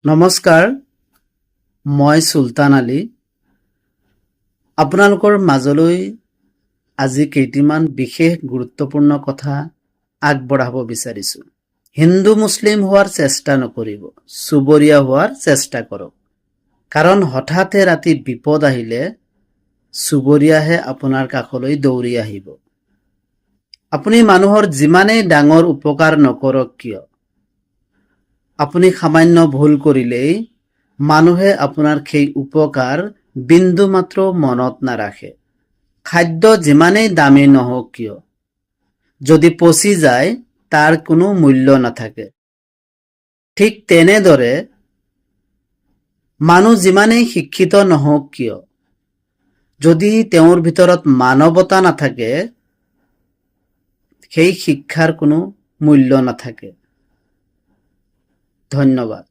নমস্কাৰ, মই চুলতান আলী। আপোনালোকৰ মাজলৈ আজি কেইটিমান বিশেষ গুৰুত্বপূৰ্ণ কথা আগবঢ়াব বিচাৰিছোঁ। হিন্দু মুছলিম হোৱাৰ চেষ্টা নকৰিব, চুবুৰীয়া হোৱাৰ চেষ্টা কৰক। কাৰণ হঠাতে ৰাতি বিপদ আহিলে চুবুৰীয়াহে আপোনাৰ কাষলৈ দৌৰি আহিব। আপুনি মানুহৰ যিমানেই ডাঙৰ উপকাৰ নকৰক কিয়, আপুনি সামান্য ভুল কৰিলেই মানুহে আপোনাৰ সেই উপকাৰ বিন্দু মাত্ৰ মনত নাৰাখে। খাদ্য যিমানেই দামী নহওক কিয়, যদি পচি যায়, তাৰ কোনো মূল্য নাথাকে। ঠিক তেনেদৰে মানুহ যিমানেই শিক্ষিত নহওক কিয়, যদি তেওঁৰ ভিতৰত মানৱতা নাথাকে, সেই শিক্ষাৰ কোনো মূল্য নাথাকে। ধন্যবাদ।